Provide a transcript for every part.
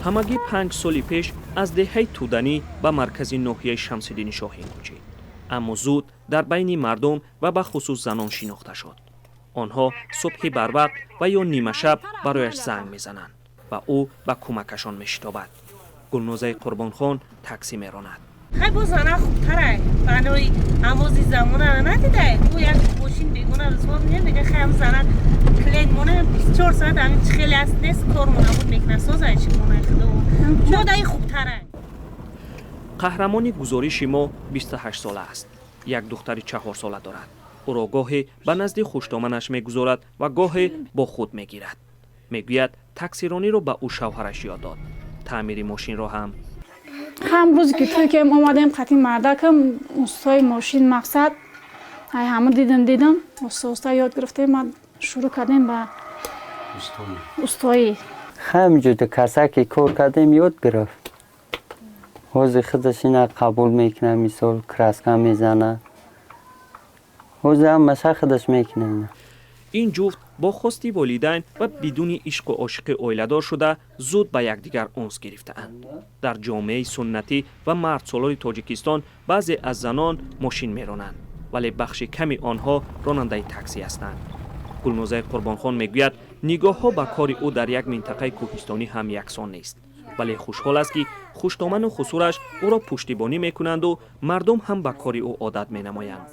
Ҳамагӣ 5 соли пеш аз деҳаи Тӯданӣ ба маркази ноҳияи Шамсиддини Шоҳин кӯчид, аммо зуд дар байни мардум ва бахусус занон шинохта шуд. Онҳо субҳи барвақт ва ё нимашаб барояш занг мезананд ва ӯ ба кӯмакашон мешитобад. Гулнозаи Қурбонхон таксӣ меронад. Хай, бо зана хубтарай, маънои амози замона надидай. Ӯ як мошин бегона взвод мега. Хай, ам зана клиент мона 24 соат ами хеле аст, нест, кор мона буд мекуна, созай чи мона худо модаи хубтарай. Қаҳрамони гузориши мо 28 сола аст, як духтари 4сола дорад. Ӯро гоҳе ба назди хуштоманаш мегузорад ва гоҳе бо худ мегирад. Мегӯяд, таксирониро ба ӯ шавҳараш ёд дод, таъмири мошинро ҳам. Ҳам рӯзе ки туй кем омадем, қати мардакам устои мошин, мақсад, ай ҳама дидам, оста оста ёд гирифтем, ма шурӯъ кардем ба устоӣ. Ҳамҷода касаке кор кардем, ёд гирифт. Ҳозир худаш ина қабул мекуна, мисол, краска мезана, ҳозир ҳамаша худаш мекуна ина. Ин ҷуфт бо хости волидайн ва бидуни ишқу ошиқӣ оиладор шуда, зуд ба якдигар унс гирифтаанд. Дар ҷомеаи суннатӣ ва мардсолори Тоҷикистон баъзе аз занон мошин меронанд, вале бахши ками онҳо ронандаи таксӣ ҳастанд. Гулнозаи Қурбонхон мегӯяд, нигоҳҳо ба кори ӯ дар як минтақаи кӯҳистонӣ ҳам яксон нест, вале хушҳол аст, ки хуштоману хусураш ӯро пуштибонӣ мекунанду мардум ҳам ба кори ӯ одат менамоянд.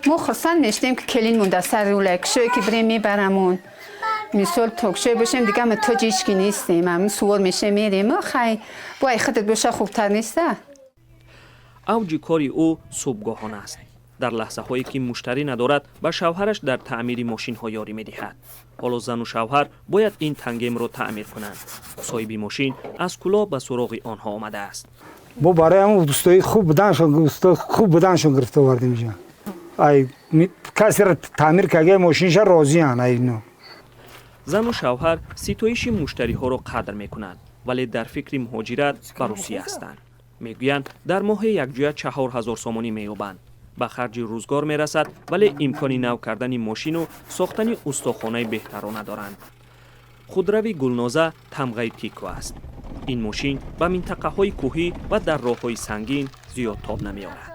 Мо хурсанд мешудем, ки келин монда сар рулай, кушое ки бирем, мебарамон. Мисол, токшое бошем, дига муҳтоҷи ҳички нестем, ҳамин сувор мешем, мерем. Хай, бо ай худат боша, хубтар неста? Авҷи кори ӯ субҳгоҳона аст. Дар лаҳзаҳое ки муштарӣ надорад, ба шавҳараш дар таъмири мошинҳо ёрӣ медиҳад. Ҳоло зану шавҳар бояд ин тангемро таъмир кунанд. Соҳиби мошин аз Кӯлоб ба суроғи онҳо омадааст. Бо барои ҳамн устои хуб буданшон, усто хуб буданшон гирифта овардем инҷа. Ай касеро таъмир карда, мошинша розиян ай ино. Зану шавҳар ситоиши муштариҳоро қадр мекунанд, вале дар фикри муҳоҷират ба Русия ҳастанд. Мегӯянд, дар моҳе якҷоя 4000 сомонӣ меёбанд, ба харҷи рӯзгор мерасад, вале имкони нав кардани мошину сохтани устохонаи беҳтарро надоранд. Худрави Гулноза тамғаи Тико аст. Ин мошин ба минтақаҳои кӯҳӣ ва дар роҳҳои сангин зиёд тоб намеорад.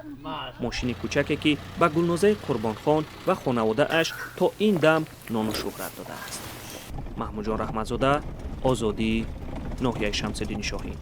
Мошини кӯчаке, ки ба Гулнозаи Қурбонхон ва хонаводааш то ин дам нону шӯҳрат додааст. Маҳмудҷон Раҳматзода, Озодӣ, ноҳияи Шамсиддини Шоҳин.